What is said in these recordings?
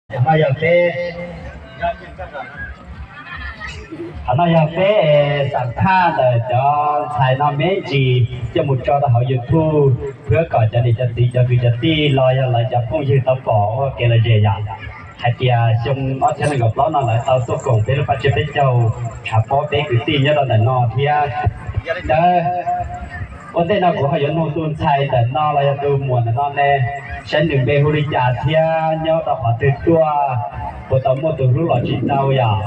Qhov no yog peb, qhov no yog peb xam phaj ntawm cov ntxhais no me ntsis coj mus tso rau hauv YouTube, thiab kom cov niam cov txiv cov kwv cov tij los yog lawv cov phooj ywg tau pom ua kev lom zem yom. Hais tias xyoo ob txhiab nees nkaum plaub no lawv tau tuaj koom peb lub paj tsiab peb caug, tshav pob peb kwv tij nyob rau ntawm no thiab. Yog li ntawd, ua ntej no kuv ho yuav nug tus ntxhais ntawm no los yog tus muam ntawm no ne, saib nws npe hu li cas thiab nyob rau qhov twg tuaj, puas tau muaj tus hlub los tsis tau yom?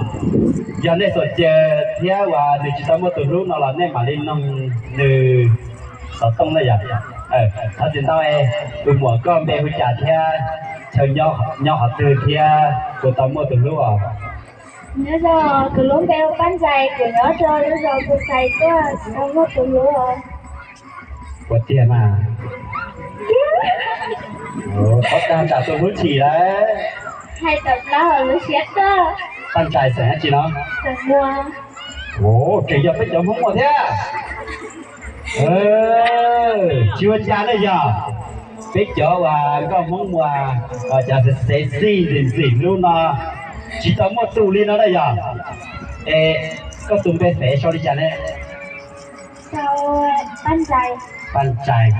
Yog nej xav caw thiab uas nws tsis tau muaj tus hlub no los nej mam li noog nws xov tooj na yom. Thov txim ntau es tus muam koj npe hu cas thiab chaw nyob qhov twg thiab puas tau muaj tus hlub os? Nyob zoo, kuv lub npe hu Paj Ntsais, kuv nyob rau lub zos Phu Xais tuaj, tsis tau muaj tus hlub os. Ua tiag mas. Qhov tag tsam tus hlub chim lawm. Hais tawm plaub hau lub siab tuaj. Paj Ntsais xeem dab tsi no? Xeem Muas. Tseem yog peb cov Hmoob Muas thiab. Tsis ua cas na yog. Peb cov uas nkauj Hmoob Muas, cov xev xev xij ntxim ntxim hlub no tsis tau muaj tus li no na yog. Es koj tus npe fev sau li cas ne? Paj Ntsais. Paj Ntsais.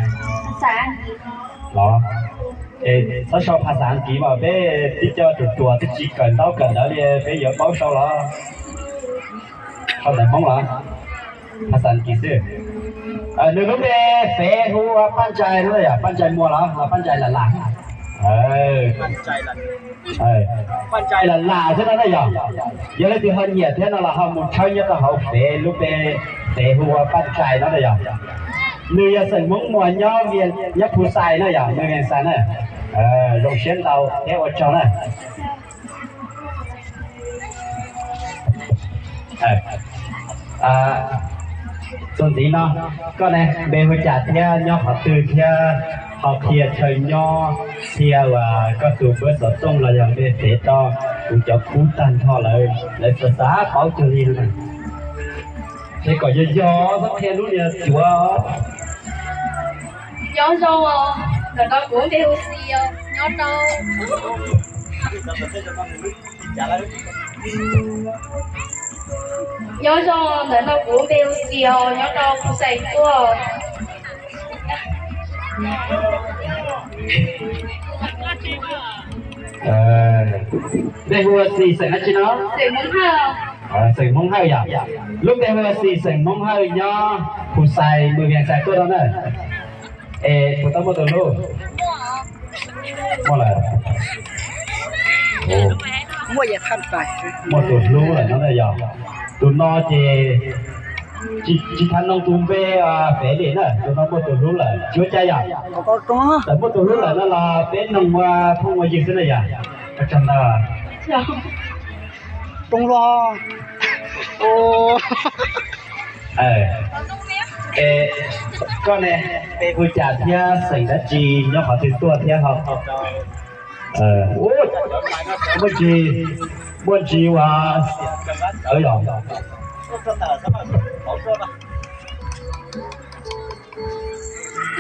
Los, es txhob sau phas xas Askiv mas peb tib co ruam ruam twb tsis kawm ntaub kawm ntawv li peb yuav paub sau los? Sau ntawv Hmoob los? Phas xas Askiv xwb. Nws lub npe fev hu ua Paj Ntsais no yog Paj Ntsais Muas los los Paj Ntsais Lam Lam? Paj Ntsais Lam Lam xwb no na yog. Yog leej twg ho nyiam thiab no los ho mus tshawb nyob rau hauv fev lub npe fev hu ua Paj Ntsais no na yog. Nws yog xeem Hmoob Muas nyob Phu Xais na yog, nws Vias Xais na. Zoo siab ntau thiab ua tsaug na. Tus ntxiv no, koj ne, npe hu cas thiab nyob qhov twg thiab ho qhia chaw nyob, qhia uas koj tus npawb xov tooj los yog npe fev rau kuv cov khub tag nrho lawv, lawv xav xav paub cuag li no. Ces kom yog yog txhob qhia lub niag cuav. Nyob zoo, ntawm no kuv npe hu Xis, nyob rau Nyob zoo, ntawm no kuv npe hu Xis os, nyob rau Phu Xais tuaj. Npe hu ua Xis, xeem dab tsi no? Xeem Hmoob Hawj. Xeem Hmoob Hawj yog. Lub npe hu ua Xis, xeem Hmoob Hawj, nyob Phu Xais, mus Vias Xais tuaj no na. Es puas tau muaj tus hlub? Muaj lawm. Muaj tus hlub lawm no na yog. Tus no ces tsis tau noog tus npe fev li na, tus no muaj tus hlub lawm, tsis ua cas yog. Txawm muaj tus hlub lawm no los peb noog ua phooj ua ywg xwb na yog. Ua tsaug ntau. Rooj los. Koj ne, npe hu cas thiab xeem dab tsi, nyob qhov twg tuaj thiab ho? Muaj ntsis, muaj ntsis ua, yog.